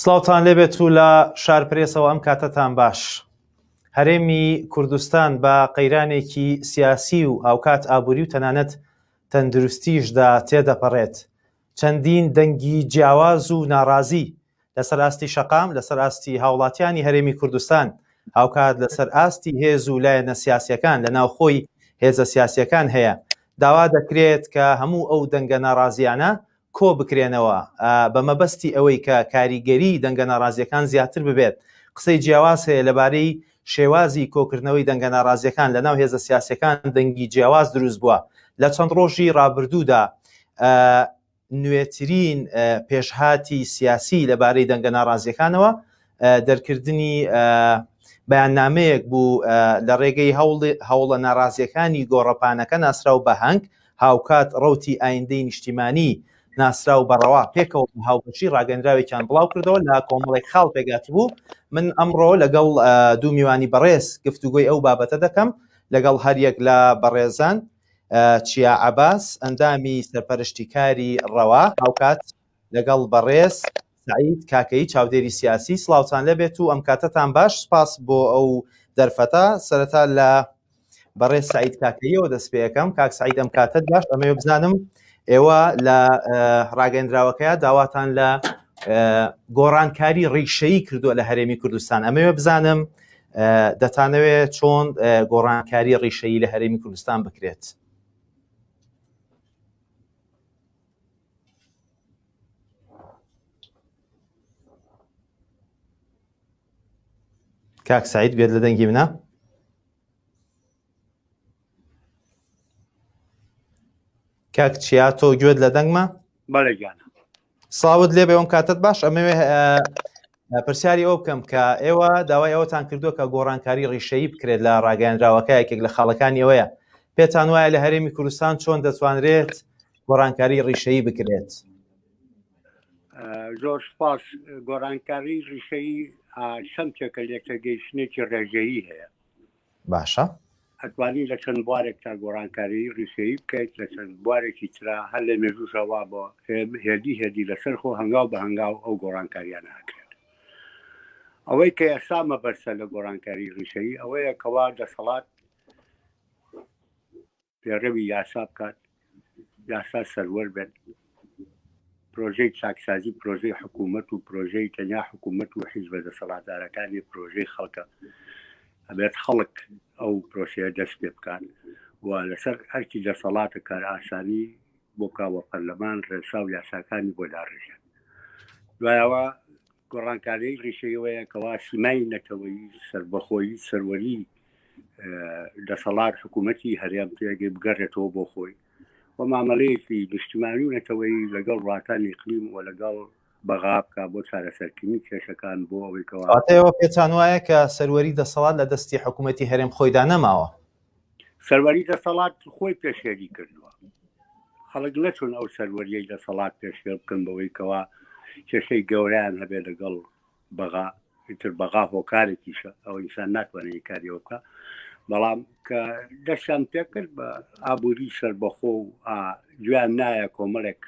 سڵاوتان لێبێت و لە شار پرێسەوە ئەم کاتەتان باش. هەرێمی کوردستان بە قەیرانێکی سیاسی و هاوکات ئابووری و تەنانەت تەندروستیشدا تێدەپەڕێت. چەندین دەنگی جیاواز و ناڕازی لەسەر ئاستی شەقام، لەسەر ئاستی هاوڵاتیانی هەرێمی کوردستان، هاوکات لەسەر ئاستی هێز و لایەنە سیاسیەکان لە ناوخۆی هێزە سیاسیەکان هەیە. داوا دەکرێت کە هەموو ئەو دەنگە ناڕازیانە کۆ بکرێنەوە بە مەبەستی ئەوەی کە کاریگەری دەنگە ناڕازیەکان زیاتر ببێت. قسەی جیاواز هەیە لەبارەی شێوازی کۆکردنەوەی دەنگە ناڕازیەکان لەناو هێزە سیاسیەکان دەنگی جیاواز دروست بووە لە چەند ڕۆژی ڕابردوودا نوێترین پێشهاتی سیاسی لەبارەی دەنگە ناڕازیەکانەوە دەرکردنی بەیاننامەیەک بوو لە ڕێگەی هەوڵە ناڕازیەکانی گۆڕەپانەکە ناسراو بە هەنگ هاوکات ڕەوتی ئایندەی نیشتیمانی ناسراو بە ڕەوا پێکەوە بە هاوبەشی ڕاگەندراوێکیان بڵاو کردەوە لە کۆمەڵێک خاڵ پێگاتبوو من ئەمڕۆ لەگەڵ دوو میوانی بەڕێز گفتوگۆی ئەو بابەتە دەکەم لەگەڵ هەریەک لە بەڕێزان چیا عەباس ئەندامی سەرپەرشتیکاری ڕەوا هاوکات لەگەڵ بەڕێز سعید کاکەیی چاودێری سیاسی سڵاوتان لەبێت و ئەم کاتەتان باش سپاس بۆ ئەو دەرفەتە سەرەتا لە بەڕێز سعید کاکەیەوە دەست پێەکەم کاک سعید ئەم کاتت باش ئەمەوێ بزانم ئێوە لە ڕاگەندراوەکەی داواتان لە گۆڕانکاری ڕیشەیی کردووە لە هەرێمی کوردستان ئەمەوێ بزانم دەتانەوێت چۆن گۆڕانکاری ڕیشەیی لە هەرێمی کوردستان بکرێت؟ کاک سعید گوێت لە دەنگی منە؟ کاک چیا تۆ گوێت لە دەنگمە؟ بەڵێ گیانە. سڵاوت لێبێ ئەم کاتت باش ئەمەوێ پرسیاری ئەو بکەم کە ئێوە داوای ئەوەتان کردووە کە گۆڕانکاری ڕیشەیی بکرێت لە ڕاگەیاندراوەکە یەکێک لە خاڵەکانی ئەوەیە پێتان وایە لە هەرێمی کوردستان چۆن دەتوانرێت گۆڕانکاری ڕیشەیی بکرێت؟ زۆر سپاس گۆڕانکاری ڕیشەیی چەمکێکە لێکتێگەیشتنێکی ڕێژەیی هەیە باشە. ئەتوانی لە چەند بوارێکدا گۆڕانکاریی ڕیشەیی بکەیت، لە چەند بوارێکی ترا هەر لە مێژووشا وا بۆ هێدی هێدی لەسەر خۆ هەنگاو بە هەنگاو ئەو گۆڕانکاریانە ئەکرێت. ئەوەی کە ئێستا مەبەستە لە گۆڕانکاری ڕیشەیی ئەوەیە کەوا دەسەڵات پێڕەوی یاسا بکات، یاسا سەروەر بێت، پرۆژەی چاکسازی پرۆژەی حکوومەت و پرۆژەی تەنیا حکوومەت و حیزبە دەسەڵاتدارەکانی پرۆژەی خەڵکە ئەبێت خەڵک ئەو پرۆسەیە دەست پێ بکات و لەسەر ئەرکی دەسەڵاتە کارئاسانی بۆ بکاوە پەرلەمان ڕێسا و یاساکانی بۆ داڕێژێت دوایەوە گۆڕانکاریی ڕیشەیەوەیە کەوا سیمای نەتەوەیی سەربەخۆیی سەروەری دەسەڵات حکوومەتی هەرێم تێگەی بگەڕێتەوە بۆ خۆی و مامەڵەیەکی نیشتمانی و نەتەوەیی لەگەڵ وڵاتانی ئیقلیم و لەگەڵ بەغا بکا بۆ چارەسەرکردنی کێشەکان بۆ ئەوەی کەوا واتە ئێوە پێتان وایە کە سەروەری دەسەڵات لە دەستی حکوومەتی هەرێم خۆیدا نەماوە؟ سەروەری دەسەڵات خۆی پێشێلی کردووە خەڵک نەچون ئەو سەروەریەی دەسەڵات پێشێل بکەن بەوەی کەوا کێشەی گەورەیان هەبێت لەگەڵ بەغا ئیتر بەغا هۆکارێکیشە ئەو ئینسان ناتوانێت کاریەوە بکە بەڵام کە دەستیان پێکرد بە ئابووری سەربەخۆ و گویان نایە کۆمەڵێک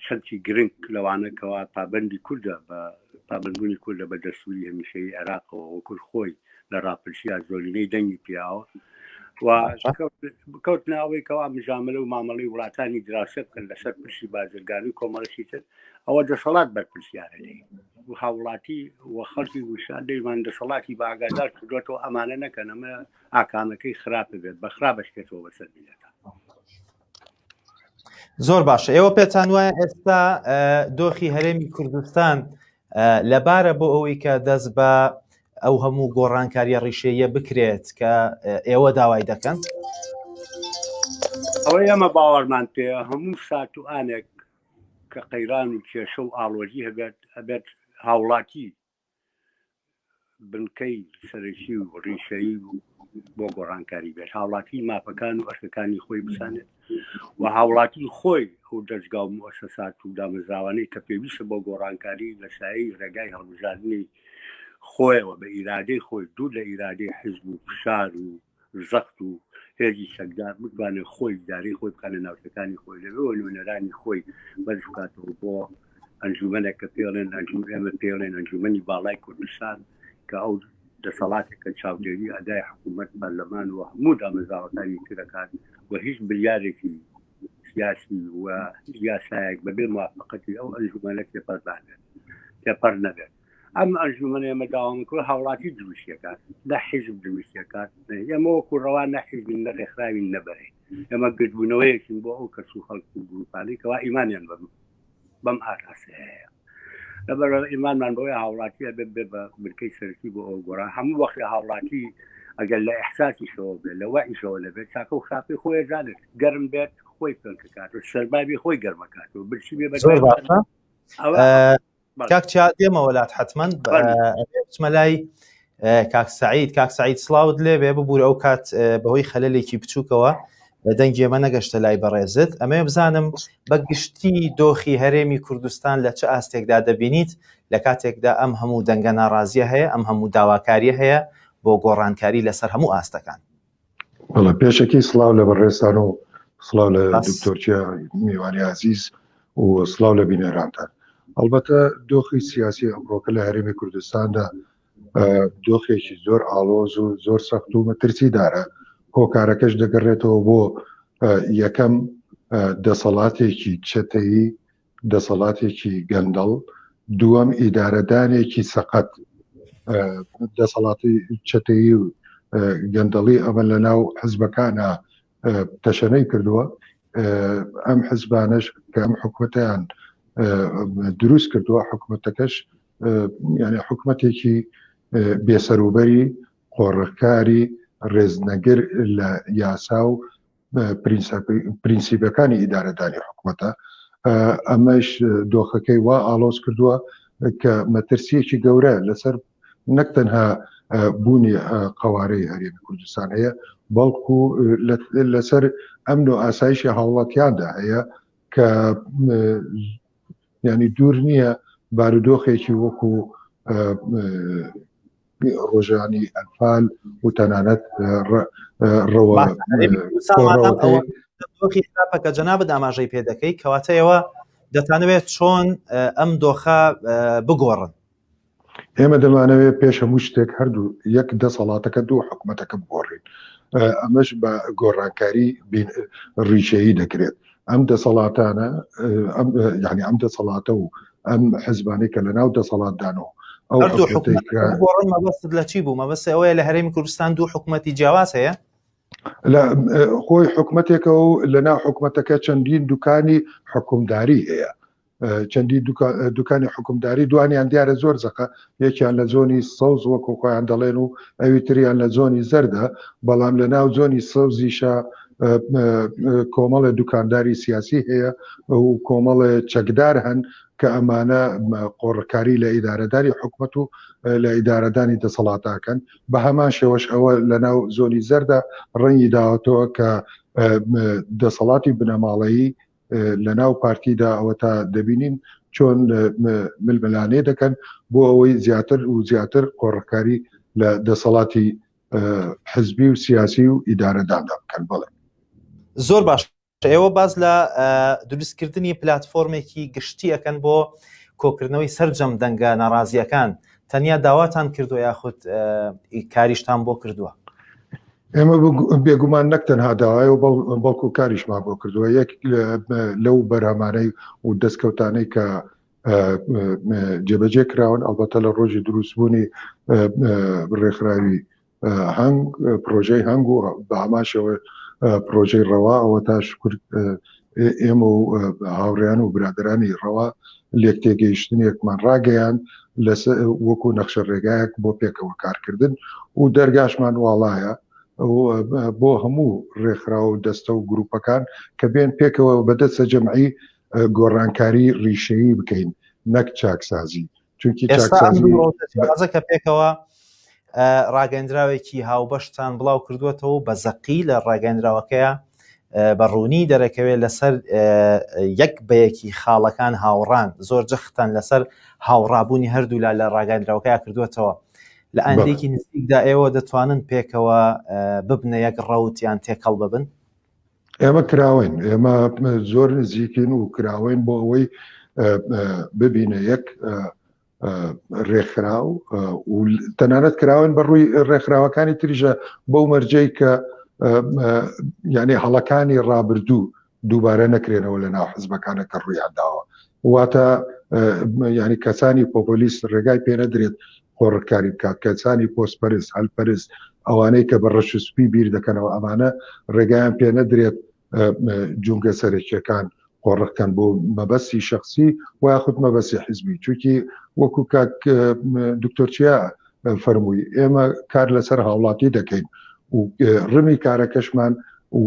چەمکی گرنگ لەوانە کەوا پابندی کوردە بە پابندبوونی کوردە بە دەستوری هەمیشەی عێراقەوە وەکو خۆی لە ڕاپرسیا زۆرینەی دەنگی پیاوە و کەوت ناوەی کەوا مژاملە و مامەڵی وڵاتانی دراوسێ بکەن لەسەر پرسی بازرگانی و کۆمەڵشی تر ئەوە دەسەڵات بەرپرسیارە لێی و هاوڵاتی و خەڵکی وشان دەیمان دەسەڵاتی بە ئاگادار کردوێتەوە ئەمانە نەکەن ئەمە ئاکامەکەی خراپ بێت بە خراپەشکێتەوە بەسەر میلەتە. زۆر باشە ئێوە پێتان وایە ئێستا دۆخی هەرێمی کوردستان لەبارە بۆ ئەوەی کە دەست بە ئەو هەموو گۆڕانکاریە ڕیشەیە بکرێت کە ئێوە داوای دەکەن؟ ئەوەی ئەمە باوەڕمان پێ هەموو سات و ئانێک کە قەیران و کێشە و ئاڵۆزی هەبێت ئەبێت هاوڵاتی بنکەی سەرەکی و ڕیشەیی و بۆ گۆڕانکاری بێت هاوڵاتی مافەکان و ئەرکەکانی خۆی بزانێت و هاوڵاتی خۆی ئەو دەستگا و موسسات و دامەزراوانەی کە پێویستە بۆ گۆڕانکاری لە سایەی ڕێگای هەڵبژاردنی خۆیەوە بە ئیرادەی خۆی دوور لە ئیرادەی حزب و فشار و زەخت و هێزی چەکدار بتوانێت خۆی ئیدارەی خۆی بکات لە ناوچەکانی خۆی لەوێوە نوێنەرانی خۆی بەرز بکاتەوە بۆ. ئەنجومەنێک کە پێڵێن ئەنجوم ئێمە پێڵێن ئەنجومەنی باڵای کوردستان کە ئەو دەسەڵاتێک کە چاودێری ئەدای حکوومەت پەرلەمان و هەموو دامەزراوەکانی ترەکان و هیچ بریارێکی سیاسی و هیچ یاسایەک بەبێ موافقەتی ئەو ئەنجومەنە تێپەر نابێت تێپەر نەبێت ئەم ئەنجومەنە ئێمە داوام کرد هاوڵاتی دروستیەکات نە حیزب دروستیەکات ئێمە وەکو ڕەوا نە حیزبین نە ڕێکخراوین نەبەرێ ئێمە گردبوونەوەیەکین بۆ ئەو کەس و خەڵک و گروپانەی کەوا ئیمانیان بەم بەم ئاراستەیە لەبەر ئیمانمان بەوەی هاوڵاتی ئەبێ بێ بە بنکەی سەرەکی بۆ ئەو گۆڕان هەموو وەختی هاوڵاتی ئەگەر لە ئیحساسیشەوە بێت لە وەعیشەوە نەبێت چاکە و خراپی خۆی زانێت گەرم بێت خۆی پێککات و سەربابی خۆی گەرمەکات و برسی بێ بە زۆر باشە کاک چیا دێمەوە لات حتمما بچمە لای کاک سعید کاک سعید سڵاوت لێبێ ببوور ئەو کات بەهۆی خەلەلێکی بچووکەوە دەنگی ئێمە نەگەشتە لای بەڕێزت ئەمەوێ بزانم بە گشتی دۆخی هەرێمی کوردستان لە چ ئاستێکدا دەبینیت لە کاتێکدا ئەم هەموو دەنگە ناڕازیە هەیە ئەم هەموو داواکاریە هەیە بۆ گۆڕانکاری لەسەر هەموو ئاستەکان. بەڵێ پێشەکی سڵاو لە بەڕێزتان و سڵاو لە دکتۆر چیا میوانی ئازیز و سڵاو لە بینەرانتان. ئەڵبەتە دۆخی سیاسی ئەمڕۆکە لە هەرێمی کوردستاندا دۆخێکی زۆر ئاڵۆز و زۆر سەخت و مەترسیدارە هۆکارەکەش دەگەڕێتەوە بۆ یەکەم دەسەڵاتێکی چەتەیی دەسەڵاتێکی گەندەڵ دووەم ئیدارەدانێکی سەقەت دەسەڵاتی چەتەیی و گەندەڵی ئەمە لە ناو حزبەکانە تەشەنەی کردووە ئەم حزبانەش کە ئەم حکومەتیان دروست کردووە حکومەتەکەش یعنی حکومەتێکی بێسەروبەری قۆڕەکاری ڕێزنەگر لە یاسا و پرینسیپەکانی ئیدارەدانی حکومەتە ئەمەش دۆخەکەی وا ئاڵۆز کردووە کە مەترسیەکی گەورە لەسەر نەک تەنها بوونی قەوارەی هەرێمی کوردستان هەیە بەڵکو لەسەر ئەمن و ئاسایشی هاوڵاتیاندا هەیە کە ینی دوور نییە بارودۆخێکی وەکو ڕۆژانی ئەنفال و تەنانەت ڕەوە دۆخی خراپە کە جەنابت ئاماژەی پێ دەکەی کەواتە ئێوە دەتانەوێت چۆن ئەم دۆخە بگۆڕن ئێمە دەمانەوێت پێش هەموو شتێک هەردوو یەک دەسەڵاتەکە دوو حکوومەتەکە بگۆڕین ئەمەش بە گۆڕانکاری ڕیشەیی دەکرێت ئەم دەسەڵاتانە یعنی ئەم دەسەڵاتە و ئەم حزبانەی کە لە ناو دەسەڵاتدانەوە ئەو گۆڕن مەبەست لە چی بوو مەبەست ئەوەیە لە هەرێمی کوردستان دوو حکوومەتی جیاواز هەیە لە خۆی حکوومەتێکە و لە ناو حکوومەتەکە چەندین دوکانی حکومداری هەیە چەندی دوکانی حکومداری دوانیان دیارە زۆر زەقە یەکیان لە زۆنی سەوز وەکو خۆیان دەڵێن و ئەوی تریان لە زۆنی زەردە بەڵام لە ناو زۆنی سەوزیشە کۆمەڵێ دوکانداری سیاسی هەیە و کۆمەڵێ چەکدار هەن کە ئەمانە قۆڕکاری لە ئیدارەداری حکومەت و لە ئیدارەدانی دەسەڵاتاکەن بە هەمان شێوەش ئەوە لە ناو زۆنی زەردە ڕەنگی داوەتەوە کە دەسەڵاتی بنەماڵەیی لە ناو پارتیدا ئەوە تا دەبینین چۆن ململانێ دەکەن بۆ ئەوەی زیاتر و زیاتر قۆڕکاری لە دەسەڵاتی حزبی و سیاسی و ئیدارەداندا بکەن بەڵێ زۆر باش ئێوە باز لە دروستکردنی پلتفۆرمێکی گشتی ئەەکەن بۆ کۆکردنەوەی سەرجەم دەنگە ناڕازیەکان تەنیا داواتان کردو یاخود کاریشتان بۆ کردووە ئێمە بێگومان نەک تەنها داوای و بەڵکو کاریشمان بۆ کردووە یەک لەو بەرهەمانەی و دەستکەوتانەی کە جێبەجێ کراون ئەلبەتە لە ڕۆژی دروستبوونی ڕێکخراوی هەنگ پرۆژەی هەنگ و بە هەمان شێوە پرۆژەی ڕەوا ئەوە تا شکر ئێمە و هاوڕیان و برادرانی ڕەوا لێک تێگەیشتنێکمان ڕاگەیان لەسەر وەکو نەخشە ڕێگایەک بۆ پێکەوە کارکردن و دەرگاشمان واڵایە بۆ هەموو ڕێکخراو و دەستە و گروپەکان کە بێن پێکەوە بەدەستە جەمعی گۆڕانکاری ڕیشەیی بکەین نەک چاکسازی چونکی چاکسازی کە پێکەوە ڕاگەندراوێکی هاوبەشتان بڵاو کردووەتەوە بە زەقی لە ڕاگەندراوەکەیە بە ڕوونی دەرەکەوێت لەسەر یەک بە یەکی خاڵەکان هاوڕان زۆر جەختان لەسەر هاوڕابوونی هەردوولا لە ڕاگەندراوەکەیا کردووەتەوە لە ئایندەیەکی نزیکدا ئێوە دەتوانن پێکەوە ببنە یەک ڕەوت یان تێکەڵ ببن؟ ئێمە کراوەین ئێمە زۆر نزیکین و کراوەین بۆ ئەوەی ببینە یەک ڕێکخراو و تەنانەت کراون بە ڕووی ڕێکخراوەکانی تریژە بەو مەرجەی کە یعنی هەڵەکانی ڕابردوو دووبارە نەکرێنەوە لە ناو حزبەکانە کە ڕوویان داوە واتە ینی کەسانی پۆپۆلیست ڕێگای پێنەدرێت قۆڕکاری بکات کەسانی پۆستپەرست هەلپەرست ئەوانەی کە بە ڕەش و سپی بیر دەکەنەوە ئەمانە ڕێگایان پێنەدرێت جومگە سەرەکیەکان قۆڕخکەن بۆ مەبەستی شخصی و یاخود مەبەستی حزبی چونکی وەکو کاک دکتۆر چیا فەرمووی ئێمە کار لەسەر هاوڵاتی دەکەین و ڕمی کارەکەشمان و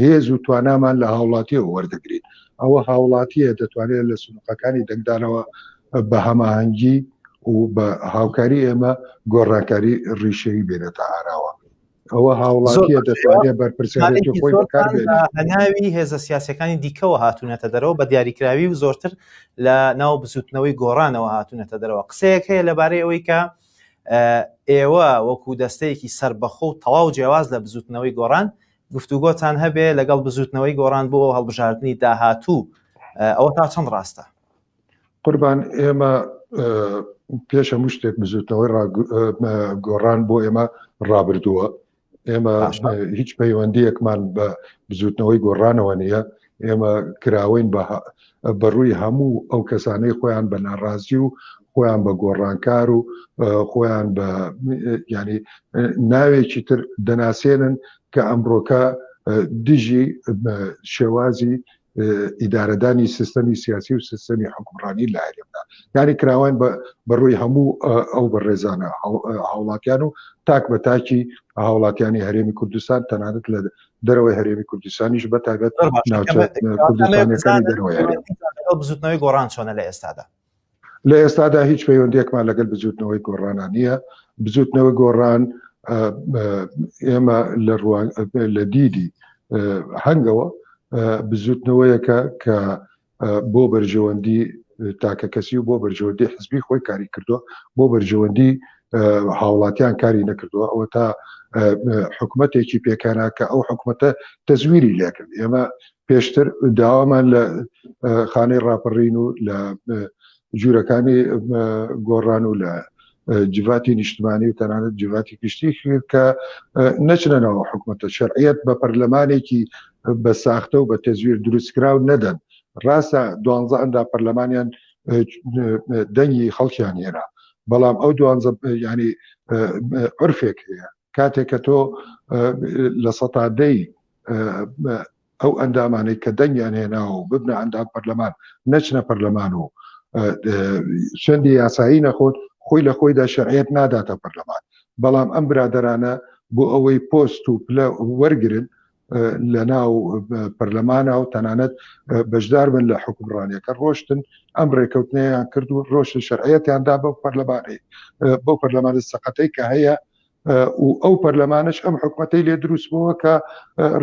هێز و توانامان لە هاوڵاتیەوە وەردەگرین ئەوە هاوڵاتیە دەتوانێت لە سنوقەکانی دەنگدانەوە بە هەماهەنگی و بە هاوکاری ئێمە گۆڕانکاری ڕیشەیی بێنێتە ئاراوە ئەوە هاوڵاتیە دەتوانێت بەرپرسیارێتی خۆی بەکاربێنێت. هەناوی هێزە سیاسەکانی دیکەوە هاتوونەتە دەرەوە بە دیاریکراوی و زۆرتر لە ناو بزوتنەوەی گۆڕانەوە هاتوونەتە دەرەوە قسەیەک هەیە لەبارەی ئەوەی کە ئێوە وەکو دەستەیەکی سربەخۆ و تەواو جیاواز لە بزوتنەوەی گۆڕان گفتوگۆتان هەبێ لەگەڵ بزوتنەوەی گۆڕان بۆ هەڵبژاردنی داهاتوو ئەوە تا چەند ڕاستە؟ قوربان ئێمە پێش هەموو شتێک بزوتنەوەی گۆڕان بۆ ئێمە ڕابردووە ئێمە هیچ پەیوەندیەکمان بە بزوتنەوەی گۆڕانەوە نییە ئێمە کراوەین بەڕووی هەموو ئەو کەسانەی خۆیان بە ناڕازی و خۆیان بە گۆڕانکار و خۆیان بە ینی ناوێکی تر دەناسێنن کە ئەمڕۆکە دژی شێوازی ئیدارەدانی سیستەمی سیاسی و سیستەمی حکومڕانی لە هەرێمدا یعنی کراوان بەڕووی هەموو ئەو بەڕێزانە هاوڵاتیان و تاک بە تاکی هاوڵاتیانی هەرێمی کوردستان تەنانەت لە دەرەوەی هەرێمی کوردستانیش بە تایبەت ناوچە کوردستانەکانی دەرەوەی هەرێم بزوتنەوەی گۆڕان چۆنە لە ئێستادا لە ئێستادا هیچ پەیوەندیەکمان لەگەل بزوتنەوەی گۆڕانە نییە بزوتنەوەی گۆڕان ئێمە لە لە دیدی هەنگەوە بزوتنەوەیەکە کە بۆ بەرژەوەندی تاکە کەسی و بۆ بەرژەوەندی حزبی خۆی کاری کردووە بۆ بەرژەوەندی هاوڵاتیان کاری نەکردووە ئەوە تا حکومەتێکی پێکانا کە ئەو حکومەتە تەزویری لێکرد ئێمە پێشتر داوامان لە خانەی ڕاپەڕین و لە ژوورەکانی گۆڕان و لە جڤاتی نیشتمانی و تەنانەت جڤاتی گشتی کرد کە نەچنە ناو حکومەتە شەرعیەت بە پەرلەمانێکی بە ساختە و بە تەزویر دروستکراو نەدەن ڕاستە دوانزە ئەندا پەرلەمانیان دەنگی خەڵکیان هێنا بەڵام ئەو دوانزە ینی عرفێک هەیە کاتێک کە تۆ لە سەتا دەی ئەو ئەندامانەی کە دەنگیان هێناوە و ببنە ئەندام پەرلەمان نەچنە پەرلەمان و سوێندی یاسایی نەخۆن خۆی لە خۆیدا شەرعیەت ناداتە پەرلەمان بەڵام ئەم برادەرانە بۆ ئەوەی پۆست و پلە وەرگن لە ناو پەرلەمانە و تەنانەت بەشدار بن لە حکومڕانیەکە ڕۆشتن ئەم ڕێکەوتنیان کرد و ڕۆشتن شەرعیەتیان دا بەو پەرلەمانی بەو پەرلەمانە سەقەتەی کە هەیە و ئەو پەرلەمانش ئەم حکومەتەی لێ دروست بووە کە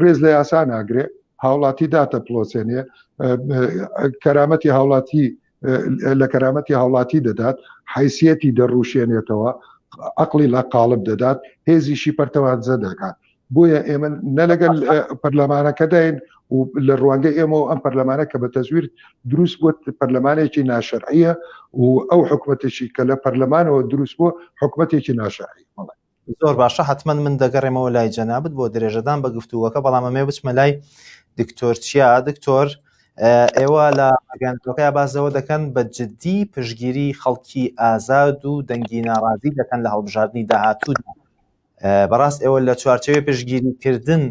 ڕێز لە یاسا ناگرێ هاوڵاتی داتە پڵۆسێنێ کەرامەتی هاوڵاتی لە کەرامەتی هاوڵاتی دەدات حیسیەتی دەڕوشێنێتەوە عقلی لە قاڵب دەدات هێزیشی پەرتەوازە دەکات بۆیە ئێمە نە لەگەل پەرلەمانەکەداین و لە ڕوانگە ئێمە و ئەم پەرلەمانە کە بە تەزویر دروست بووە پەرلەمانێکی ناشەرعیە و ئەو حکومەتێکی کە لە پەرلەمانەوە دروست بووە حکومەتێکی ناشەرعی بەڵێ. زۆر باشە حتمما من دەگەڕێمەوە لای جەنابت بۆ درێژەدان بە گفتوگۆکە بەڵام ئەمێ بچمە لای دکتۆر چیا دکتۆر ئێوە لە ڕاگەیاندنەکەیا باس لەوە دەکەن بە جدی پشگیری خەڵکی ئازاد و دەنگی ناڕازی دەکەن لە هەڵبژاردنی داهاتوودا بەڕاست ئێوە لە چوارچێوەی پشتگیریکردن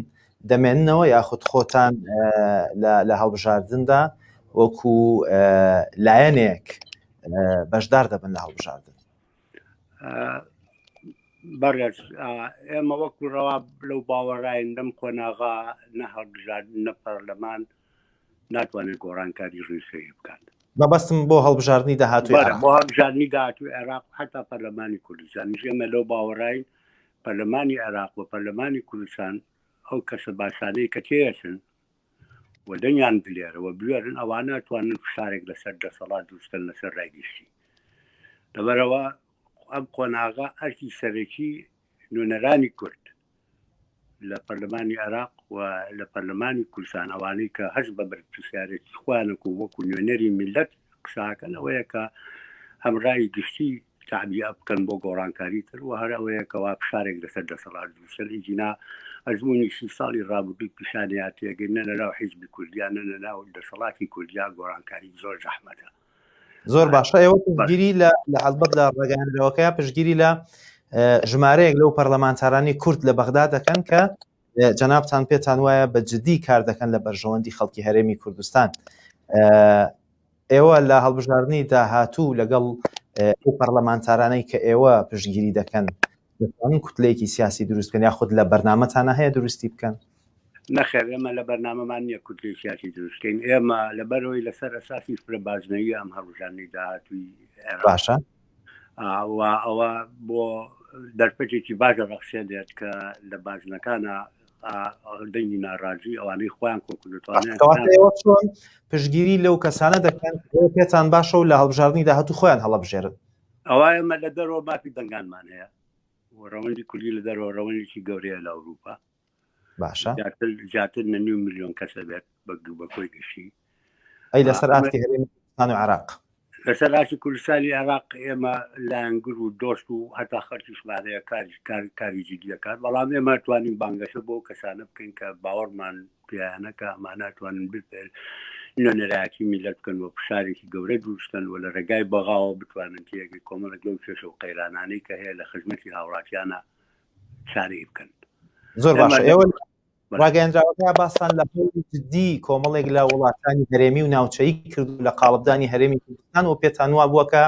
دەمێننەوە یاخود خۆتان لە هەڵبژاردندا وەکو لایەنێک بەشدار دەبن لە هەڵبژاردن؟ بەڕێز ئێمە وەکو ڕەوا لەو باوەڕاین لەم قۆناغا نە هەڵبژاردن نە پەرلەمان ناتوانێت گۆڕانکاری ڕیشەیی بکات. مەبەستم بۆ هەڵبژاردنی داهاتووی عێراق. بۆ هەڵبژاردنی داهاتووی عێراق و حتا پەرلەمانی کوردستانیش ئێمە لەو باوەڕاین پەرلەمانی عێراق و پەرلەمانی کوردستان ئەو کەسە باشانەی کە تێیەچن و دەنگیان دلێرە و بوێرن ئەوانە توانن فشارێک لەسەر دەسەڵات دروستکەن لەسەر ڕای گشتی لەبەرەوە ئەم قۆناغە ئەرکی سەرەکی نوێنەرانی کورد لە پەرلەمانی عێراق و لە پەرلەمانی کوردستان ئەوانەی کە هەست بە بەرپرسیارێتی خۆیانەک و وەکو نوێنەری میلەت قساکەن ئەوەیە کە هەم ڕای گشتی تعبیە بکەن بۆ گۆڕانکاری تر و هەر ئەوەیە کەوا فشارێک لەسەر دەسەڵات دروستن ئیجینا ئەزمموی سی ساڵی ڕابردووی پیشانیان تێگەی نە لەناو حیزبی کوردیا نە لەناو دەسەڵاتی کوردیا گۆڕانکاری زۆر زەحمەتە. زۆر باشە ئێوە پشتگیری لە لە هەڵبەت لە ڕاگەیاندنەوەکەی پشتگیری لە ژمارەیەک لەو پەرلەمانتارانی کورد لە بەغدا دەکەن کە جەنابتان پێتان وایە بە جدی کار دەکەن لە بەرژەوەندی خەڵکی هەرێمی کوردستان ئێوە لە هەڵبژاردنی داهاتوو لەگەڵ ئەو پەرلەمانتارانەی کە ئێوە پشتگیری دەکەن دەتوانن کوتلەیەکی سیاسی دروست بکەن یاخود لە بەرنامەتانە هەیە دروستی بکەن؟ نەخێر ئێمە لە بەرنامەمان نییە کوتلەی سیاسی دروستکەین ئێمە لەبەرەوەی لەسەر ئەساسی فرە بازنەیی ئەم هەڵبژاردنەی داهاتووی عێراق باشە و ئەوە بۆ دەرفەتێکی باش دەڕەخسێنێت کە لە بازنەکانە دەنگی ناڕازی ئەوانەی خۆیان کۆکردوتوانیان کەواتە ئێوە چۆن پشتگیری لەو کەسانە دەکەن ئێوە پێتان باشە و لە هەڵبژاردنی داهاتوو خۆیان هەڵەبژێرن ئەوە ئێمە لە دەرەوە مافی دەنگانمان هەیە و ڕەوەندی کوردی لە دەرەوە ڕەوەندێکی گەورەیە لە ئەوروپا باشە زیاتر زیاتر لە نیو ملیۆن کەسە بێت بە بە کۆی گشتی ئەی لەسەر ئاستی هەرێمی کوردستان و عێراق لەسەر ئاستی کوردستانی عێراق ئێمە لایەنگر و دۆست و هەتا خەرچیشمان هەیە کاری کار کاری جدی دەکات بەڵام ئێمە توانین بانگەشە بۆ کەسانە بکەین کە باوەڕمان پێیانە کە ئەمانە توانن بپێن نوێنەرایەتی میلەت بکەن و فشارێکی گەورە دروستکەن و لە ڕێگای بەغاوە بتوانن تێگەی کۆمەڵێک لەو کێشە و قەیرانانەی کە هەیە لە خزمەتی هاوڵاتیانە چارەی بکەن. زۆر باشە ئێوە ڕاگەیەندراوەکە باسان لە هەوڵی جدی کۆمەڵێک لە وڵاتانی هەرێمی و ناوچەیی کرد لە قاڵبدانی هەرێمی کوردستان و پێتان وا بووە کە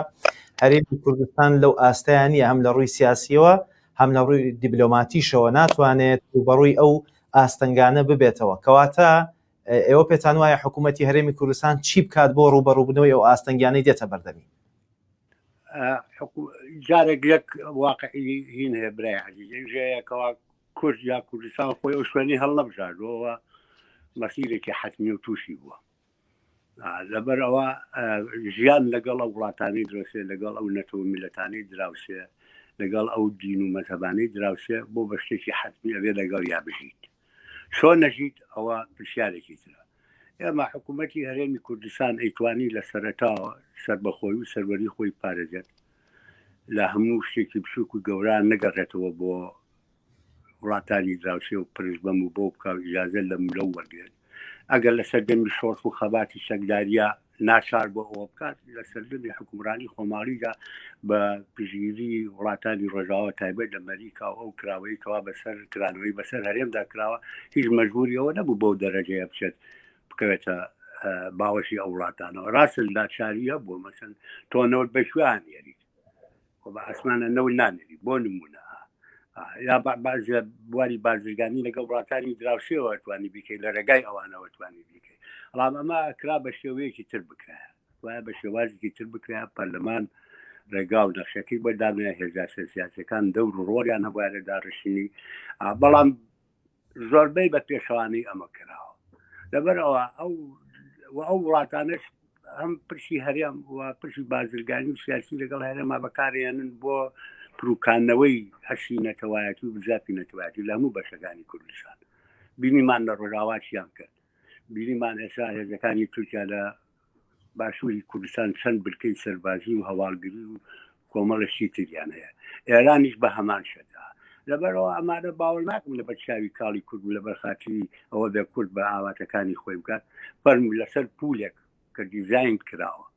هەرێمی کوردستان لەو ئاستەیان نییە هەم لە ڕووی سیاسیەوە هەم لە ڕووی دیبلۆماتیشەوە ناتوانێت ڕووبەڕووی ئەو ئاستەنگانە ببێتەوە کەواتە ئێوە پێتان وایە حکوومەتی هەرێمی کوردستان چی بکات بۆ ڕووبەڕووبوونەوەی ئەو ئاستەنگیانەی دێتە بەردەمی؟ جارێک یەک واقعی هین هەیە برای عزیز ئەوژەیە کەوا کورد یا کوردستان خۆی ئەو شوێنی هەڵنەبژاردەوە مەسیرێکی حەتمی و تووشی بووە لەبەر ئەوە ژیان لەگەڵ ئەو وڵاتانی درۆسێ لەگەڵ ئەو نەتەوە میلەتانی دراوسێ لەگەڵ ئەو دین و مەزهەبانەی دراوسێ بۆ بە شتێکی حەتمی ئەبێ لەگەڵ یا بژیت چۆن نەژیت ئەوە پرسیارێکی ترە ئێمە حکوومەتی هەرێمی کوردستان ئەیتوانی لە سەرەتاوە سەربەخۆی و سەروەری خۆی پارێزێت لە هەموو شتێکی بچووک و گەورە نەگەڕێتەوە بۆ وڵاتانی دراوسێ و پرس بەم و بۆ بکە و ئیجازە لەم لەو وەرگێت ئەگەر لە سەردەمی شۆڕش و خەباتی چەکداریە ناچار بۆ ئەوە بکات لە سەردەمی حکومڕانی خۆماڵیدا بە پشگیری وڵاتانی ڕۆژاوا تایبەت لە ئەمریکا و ئەو کراوەی کەوا بەسەر کرانەوەی بەسەر هەرێمدا کراوە هیچ مەجبوری ئەوە نەبوو بەو دەرەجەیە بچێت بکەوێتە باوەشی ئەو وڵاتانەوە ڕاستە ناچاریە بۆ مەسەن تۆ نەوت بە کوێیان یاریت خۆ بە ئاسمانە نەوت نانێری بۆ نمونە یا بازە بواری بازرگانی لەگەڵ وڵاتانی دراوسێەوە توانی بیکەی لە ڕێگای ئەوانەوە توانی بیکەی بەڵام ئەمە کرا بە شێوەیەکی تر بکرا وایە بە شێوازێکی تر بکرا پەرلەمان ڕێگا و نەخشەکەی بۆ دانایە هێزا سیاسەکان دەور و ڕۆڵیان هەبووە لە داڕشتنی بەڵام زۆربەی بە پێشەوانەی ئەمە کراوە لەبەر ئەوە ئەو ئەو وڵاتانش هەم پرسی هەرێم و پرسی بازرگانی و سیاسی لەگەڵ هەرێما بەکارێنن بۆ پروکاندنەوەی هەستی نەتەوایەتی و بزافی نەتەوایەتی لە هەموو بەشەکانی کوردستان بینیمان لە ڕۆژاوا چیان کرد بینیمان ئێستا هێزەکانی تورکیا لە باشووری کوردستان چەند بنکەی سەربازی و هەواڵگری و کۆمەڵە شتی تریان هەیە ئێرانیش بە هەمان شەدا لەبەرەوە ئەمانە باوەڕ ناکەم لەبەر چاوی کاڵی کورد و لەبەر خاتری ئەوە بێ کورد بە ئاواتەکانی خۆی بکات فەرموو لەسەر پولێک کە دیزاین کراوە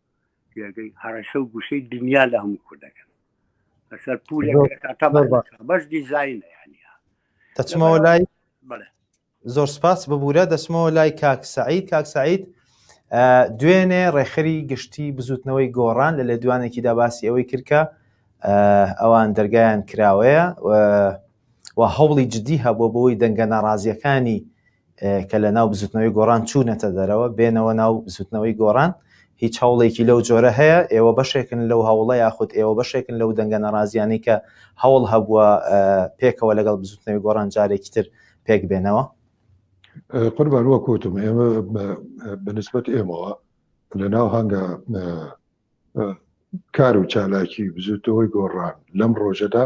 جێگەی هەڕەشە و گوشەی دنیا لە هەموو کوردەکەن لەسەر پولێک بەس دیزاینە یعنی دەچمەوە لای بەڵێ زۆر سپاس ببوورە دەچمەوە لای کاک سعید کاک سعید دوێنێ ڕێکخەری گشتی بزوتنەوەی گۆڕان لە لێدوانێکیدا باسی ئەوەی کرد کە ئەوان دەرگایان کراوەیە و هەوڵی جدی هەبووە بۆی دەنگە ناڕازیەکانی کە لە ناو بزوتنەوەی گۆڕان چوونەتە دەرەوە بێنەوە ناو بزوتنەوەی گۆڕان هیچ هەوڵێکی لەو جۆرە هەیە ئێوە بەشێکن لەو هەوڵە یاخود ئێوە بەشێکن لەو دەنگە ناڕازیانەی کە هەوڵ هەبووە پێکەوە لەگەڵ بزوتنەوەی گۆڕان جارێکی تر پێک بێنەوە؟ قوربان وەک وتم ئێمە بەنسبەت ئێمەوە لە ناو هەنگە کار و چالاکی بزوتەوەی گۆڕان لەم ڕۆژەدا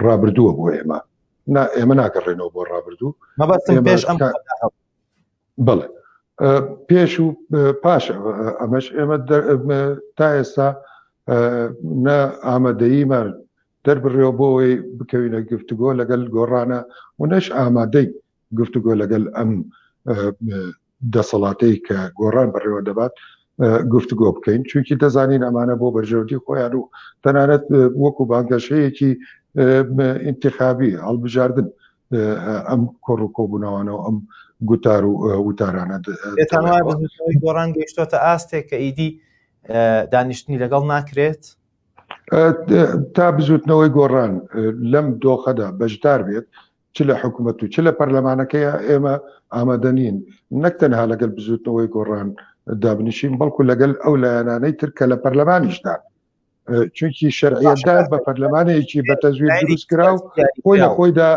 ڕابردووە بۆ ئێمە نا ئێمە ناگەڕێنەوە بۆ ڕابردوو مەبەستم پێش ئەم بەڵێ. پێش و پاش ئەمەش ئێمە تا ئێستا نە ئامادەییمان دەربڕیەوە بۆ ئەوەی بکەوینە گفتوگۆ لەگەل گۆڕانە و نەش ئامادەی گفتوگۆ لەگەل ئەم دەسەڵاتەی کە گۆڕان بەڕێوە دەبات گفتوگۆ بکەین چونکی دەزانین ئەمانە بۆ بەرژەوەندی خۆیان و تەنانەت وەکو بانگەشەیەکی ئینتخابی هەڵبژاردن ئەم کۆڕ و کۆبوونەوانەوە ئەم گوتار و وتارانە گۆڕان گەیشتۆتە ئاستێک کە ئیدی دانیشتنی لەگەڵ ناکرێت تا بزوتنەوەی گۆڕان لەم دۆخەدا بەشدار بێت چ لە حکوومەت و چ لە پەرلەمانەکەی ئێمە ئامادە نین نەک تەنها لەگەل بزوتنەوەی گۆڕان دابنیشین بەڵکو لەگەل ئەو لایەنانەی تر کە لە پەرلەمانیشدان چونکی شەرعیەتدار بە پەرلەمانێکی بە تەزویر دروست کرا و خۆی لە خۆیدا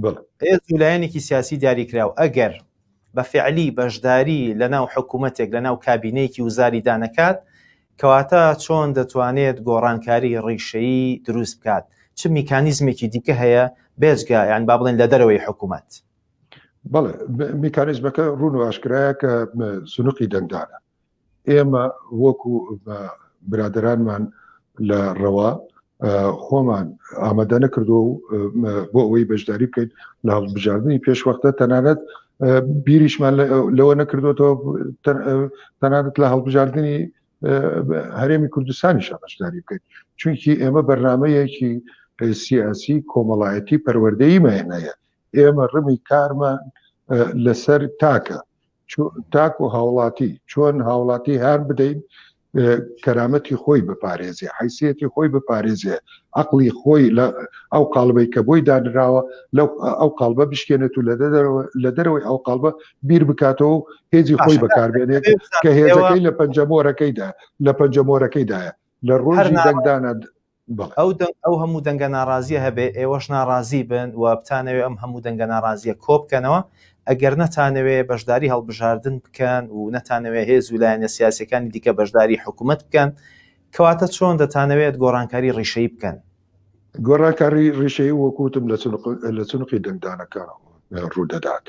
بڵێ هێز و لایەنێکی سیاسی دیاریکراو ئەگەر بە فعلی بەشداری لە ناو حکوومەتێک لە ناو کابینەیەکی وزاریدا نەکات کەواتە چۆن دەتوانێت گۆڕانکاری ڕیشەیی دروست بکات؟ چ میکانیزمێکی دیکە هەیە بێجگە یان با بڵێن لە دەرەوەی حکوومەت؟ بەڵێ میکانیزمەکە ڕوون و ئاشکرایە کە سنوقی دەنگدانە. ئێمە وەکو برادەرانمان لە ڕەوا خۆمان ئامادە نەکردووە و بۆ ئەوەی بەشداری بکەین لە هەڵبژاردنی پێشوەختە تەنانەت بیریشمان لەوە نەکردوێتەوە تەنانەت لە هەڵبژاردننی هەرێمی کوردستانیشە بەشداری بکەین چونکی ئێمە بەرنمەیەکی سیاسی کۆمەڵایەتی پەروەردەییمان هەیە ئێمە ڕمی کارمان لەسەر تاکە تاک و هاوڵاتی چۆن هاوڵاتی هان بدەین کەرامەتی خۆی بپارێزێ حیسیەتی خۆی بپارێزێ عقلی خۆی لە ئەو قاڵبەی کە بۆی دانراوە لەو ئەو قاڵبە بشکێنێت و لە دەرەوەی ئەو قاڵبە بیر بکاتەوە و هێزی خۆی بەکاربێنێت کە هێزەکەی لە پەنجەمۆرەکەیدا لە پەنجەمۆرەکەیدایە لە ڕۆژی دەنگدانە ئەو دەنگ ئەو هەموو دەنگە ناڕازیە هەبێ ئێوەش ناڕازی بن و بتانەوێ ئەم هەموو دەنگە ناڕازیە کۆ بکەنەوە ئەگەر نەتانەوێ بەشداری هەڵبژاردن بکەن و نەتانەوێ هێز و لایەنە سیاسەکانی دیکە بەشداری حکوومەت بکەن کەواتە چۆن دەتانەوێت گۆڕانکاری ڕیشەی بکەن؟ گۆڕانکاری ڕیشەی وەکوتم لە چنقی دەنگدانەکە ڕوودەدات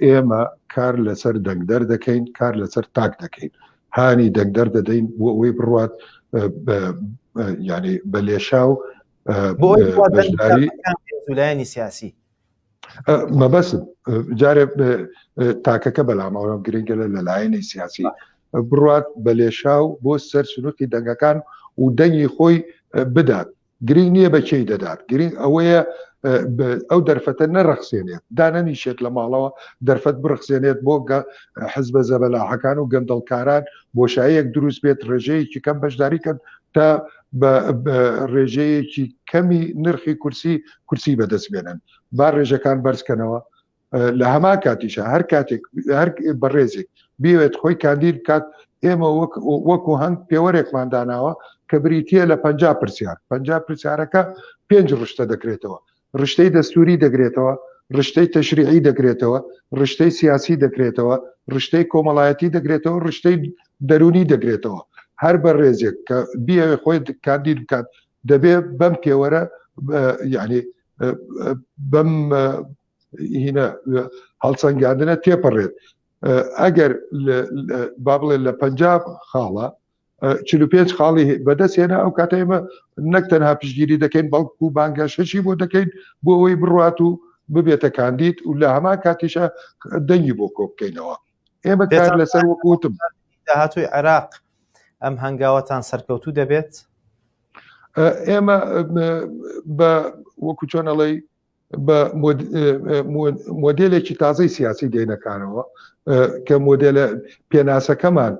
ئێمە کار لەسەر دەنگدەر دەکەین کار لەسەر تاک دەکەین هانی دەنگدەر دەدەین بۆ ئەوەی بڕوات ینی بە لێشاو بەشداری لایەنی سیاسی مەبەسم جارێ تاکەکە بەلامەوە گرنگە لە لەلایەنی سیاسی بڕات بە لێشاو بۆ سەر سنووتی دەنگەکان و دەنگی خۆی بدات گرنگ نییە بە کێی دەدات گرنگ ئەوەیە ئەو دەرفەتە نەڕەخسێنێت دانەنیشێت لە ماڵەوە دەرفەت بڕخسێنێت بۆ حزبە زەبەلاحەکان و گەندەڵکاران بۆشاییەک دروست بێت ڕێژەیەکی کەم بەشداری کەن تا بە ڕێژەیەکی کەمی نرخی کورسی کورسی بەدەست بێنن با ڕێژەکان بەرزکەنەوە لە هەمان کاتیشە هەر کاتێک هەر بەڕێزێک بیەوێت خۆی کاندید بکات ئێمە وەک وەکو هەنگ پێوەرێکمان داناوە کە بریتە لە 50 پرسیار 50 پرسیارەکە پێنج ڕشتە دەکرێتەوە ڕشتەی دەستوری دەگرێتەوە ڕشتەی تەشریعی دەگرێتەوە ڕشتەی سیاسی دەگرێتەوە ڕشتەی کۆمەڵایەتی دەگرێتەوە ڕشتەی دەرونی دەگرێتەوە هەر بە ڕێزێک کە بیەوێ خۆی کاندید بکات دەبێ بەم پێوەرە یعنی بەم هینە هەڵسەنگاندنە تێپەڕێت ئەگەر با بڵێ لە پ خاڵە 45 خاڵی بەدەست هێنا ئەو کاتە ئێمە نەک تەنها پشتگیری دەکەین بەڵکو بانگەشەشی بۆ دەکەین بۆ ئەوەی بڕات و ببێتە کاندید و لە هەمان کاتیشە دەنگی بۆ کۆ بکەینەوە ئێمە کار لەسەر وەکوتم داهاتوی عێراق ئەم هەنگاوەتان سەرکەوتوو دەبێت ئێمە بە وەکو چۆن ئەڵێی بە مۆدێلێکی تازەی سیاسی دێنەکانەوە کە مۆدێلە پێناسەکەمان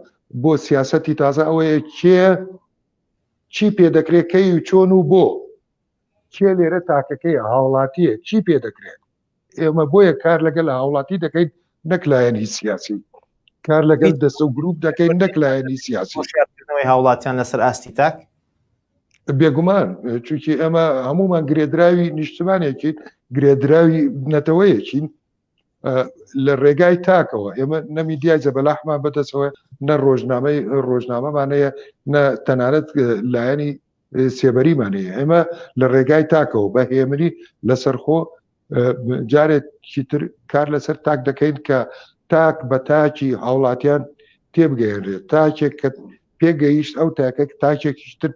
بۆ سیاسەتی تازە ئەوەیە کێ چی پێ دەکرێت کەی و چۆن و بۆ کێ لێرە تاکەکەی هاوڵاتیە چی پێ دەکرێت ئێمە بۆیە کار لەگەل هاوڵاتی دەکەین نەک لایەنی سیاسی کار لەگەل دەستە و گروپ دەکەین نەک لایەنی سیاسی هاوڵاتیان لەسەر ئاستی تاک بێگومان چونکی ئێمە هەمومان گرێدراوی نیشتمانێکی گرێدراوی نەتەوەیەکین لە ڕێگای تاکەوە ئێمە نە میدیای زەبەلاحمان بەدەستەوە نە ڕۆژنامەی ڕۆژنامەمانەیە نە تەنانەت لایەنی سێبەریمان هەیە ئێمە لە ڕێگای تاکەوە بە هێمنی لەسەرخۆ جارێکی تر کار لەسەر تاک دەکەین کە تاک بە تاکی هاوڵاتیان تێبگەیەنرێت تاکێک کە پێگەیشت ئەو تاکە تاکێکیش تر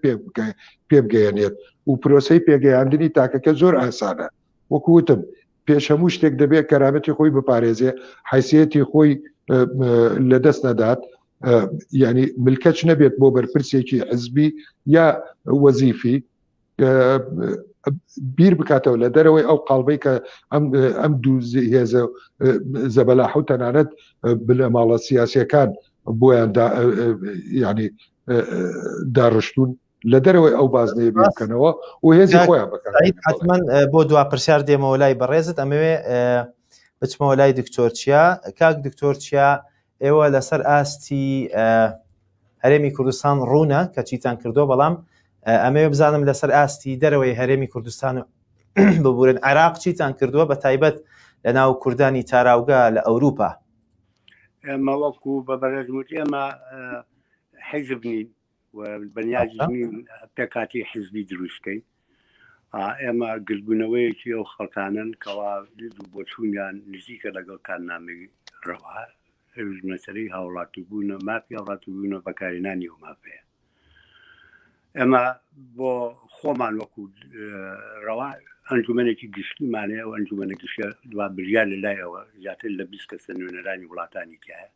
پێبگەیەنێت و پرۆسەی پێگەیاندنی تاکەکە زۆر ئاسانە وەکو وتم پێش هەموو شتێک دەبێت کەرامەتی خۆی بپارێزێ حیسیەتی خۆی لەدەست نەدات ینی ملکەچ نەبێت بۆ بەرپرسێکی حزبی یا وەزیفی بیر بکاتەوە لە دەرەوەی ئەو قاڵبەی کە ئەم ئەم دوو هێزە زەبەلاح و تەنانەت بنەماڵە سیاسیەکان بۆیان ینی داڕشتون لە دەرەوەی ئەو بازنەیە بیر بکەنەوە و هێزی خۆیان بکەن حتمما بۆ دوا پرسیار دێمەوە لای بەڕێزت ئەمەوێ بچمەوە لای دکتۆر چیا کاک دکتۆر چیا ئێوە لەسەر ئاستی هەرێمی کوردستان ڕوونە کە چیتان کردووە بەڵام ئەمەوێ بزانم لەسەر ئاستی دەرەوەی هەرێمی کوردستان و ببورن عێراق چیتان کردووە بە تایبەت لە ناو کوردانی تاراوگە لە ئەوروپا ئێمە وەکو بە بەڕێز وت ئێمە حیزب نین و بەنیازیش نین پێکاتی حیزبی دروستکەین ئێمە گردبوونەوەیەکی ئەو خەڵکانن کەوا دید و بۆچوونیان نزیکە لەگەڵ کارنامەی ڕەوا ئەویش مەسەلەی هاوڵاتیبوونە مافی هاوڵاتیبوونە بەکارهێنانی ئەو مافەیە ئێمە بۆ خۆمان وەکو ڕەوا ئەنجومەنێکی گشتیمان هەیە ئەو ئەنجومەنە گشتیە دوا بریار لە لایەوە زیاتر لە 20 کەسە نوێنەرانی وڵاتانی تایە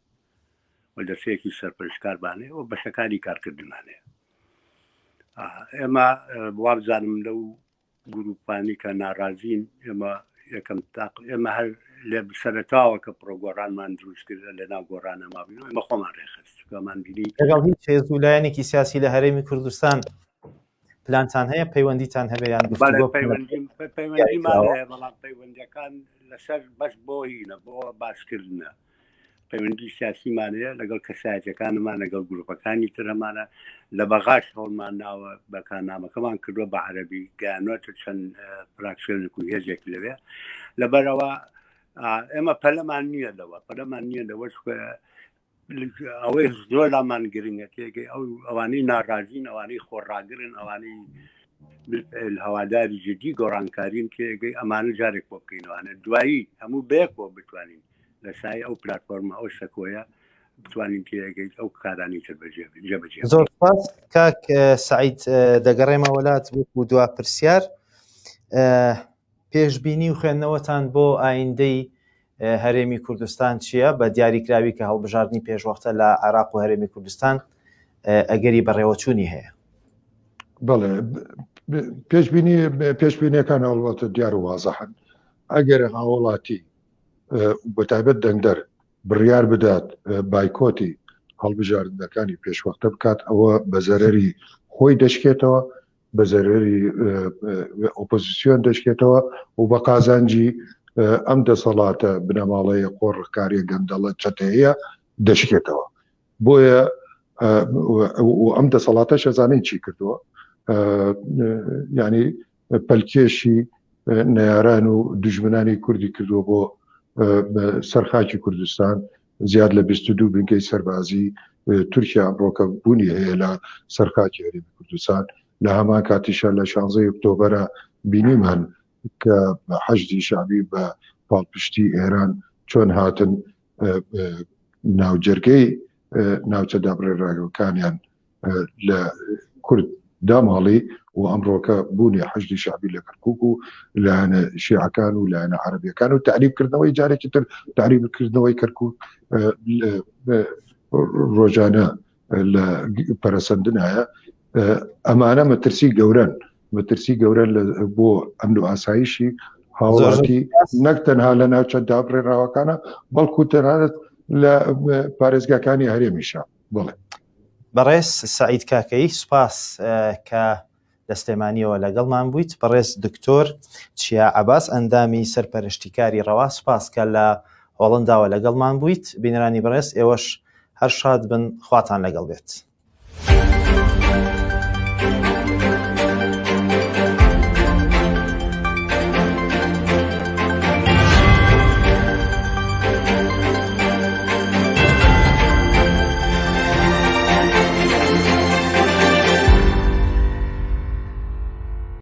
و دەستەیەکی سەرپەرشتکارمان هەیە و بەشەکانی کارکردنمان هەیە ئێمە وابزانم لەو گروپانی کە ناڕازین ئێمە یەکەم تاق ئێمە هەر لێ سەرەتاوە کە پرۆگۆڕانمان دروست کرد لە ناو گۆڕانە مابین ئێمە خۆمان ڕێخست چکەمان بینی لەگەڵ هیچ هێز و لایەنێکی سیاسی لە هەرێمی کوردستان پلانتان هەیە پەیوەندیتان هەبێ یان گفتوگۆ پەیوەندیمان هەیە بەڵام پەیوەندیەکان لەسەر بەس بۆ هینە بۆ باسکردنە پەیوەندی سیاسیمان هەیە لەگەڵ کەسایەتەکانمان لەگەڵ گروپەکانی تر هەمانە لە بەغاش هەوڵمان ناوە بەکارنامەکەمان کردووە بە عەربی گەیانوەتە چەند فراکسیۆنێک و هێزێک لەوێ لەبەرەوە ئێمە پەلەمان نییە لەوە پەلەمان نییە لەوە ئەوەی زۆر لامان گرنگە تێگەی ئەو ئەوانەی ناڕازین ئەوانەی خۆڕاگرن ئەوانەی بالفعل هەواداری جدی گۆڕانکارین تێگەی ئەمانە جارێک بۆ بکەینەوانە دوایی هەموو بەیەکەوە بتوانین لە سای ئەو پلتفۆرمە ئەو سەکۆیە بتوانین تێگەیت ئەو کارانی تر جێبەجێ زۆر سپاس کاک سعید دەگەڕێمە وەلات وەکو دوا پرسیار پێشبینی و خوێندنەوەتان بۆ ئایندەی هەرێمی کوردستان چییە بە دیاریکراوی کە هەڵبژاردنی پێشوەختە لە عێراق و هەرێمی کوردستان ئەگەری بەڕێوەچوونی هەیە؟ بەڵێ پێشبینی پێشبینیەکان هەڵبەتە دیار و وازەحن ئەگەر هاوڵاتی بەتایبەت دەنگدەر بڕیار بدات بایکۆتی هەڵبژاردنەکانی پێشوەختە بکات ئەوە بە زەرەری خۆی دەشکێتەوە بە زەرەری ئۆپۆزیسیۆن دەشکێتەوە و بە قازانجی ئەم دەسەڵاتە بنەماڵەیە قۆڕخکاریە گەندەڵە چەتەیە دەشکێتەوە بۆیە ئەم دەسەڵاتە شەزانین چی کردووە ینی پەلکێشی نەیاران و دژمنانی کوردی کردووە بۆ سەرخاکی کوردستان زیاد لە 22 بنکەی سەربازی تورکیا ئەمڕۆکە بوونی هەیە لە سەرخاکی هەرێمی کوردستان لە هەمان کاتیشە لە 16 ئۆکتۆبەرە بینیمان کە حەشدی شعبی بە پاڵپشتی ئێران چۆن هاتن ناوجەرگەی ناوچە دابڕێراوەکانیان لە کورد داماڵی و ئەمڕۆکە بوونی حەشدی شعبی لە کەرکک و لایەنە شیعەکان و لایەنە عربیەکان و تعریبکردنەوەی جارێکی تر تعریبکردنەوەی کەرکک ڕۆژانە لە پەرەسەندنایە ئەمانە مەترسی گەورن مەترسی گەورە بۆ ئەمن و ئاسایشی هاوڵاتی نەک تەنها لە ناوچە دابڕێراوەکانە بەڵکو تەنانەت لە پارێزگاکانی هەرێمیشە بڵێ بەڕێز سعید کاکەیی سوپاس کە لە سلێمانیەوە لەگەڵمان بوویت بەڕێز دکتۆر چیا عباس ئەندامی سەرپەرشتیکاری ڕەوا سوپاس کە لە هۆڵنداوە لەگەڵمان بوویت بینەرانی بەڕێز ئێوەش هەر شاد بن خواتان لەگەڵ بێت.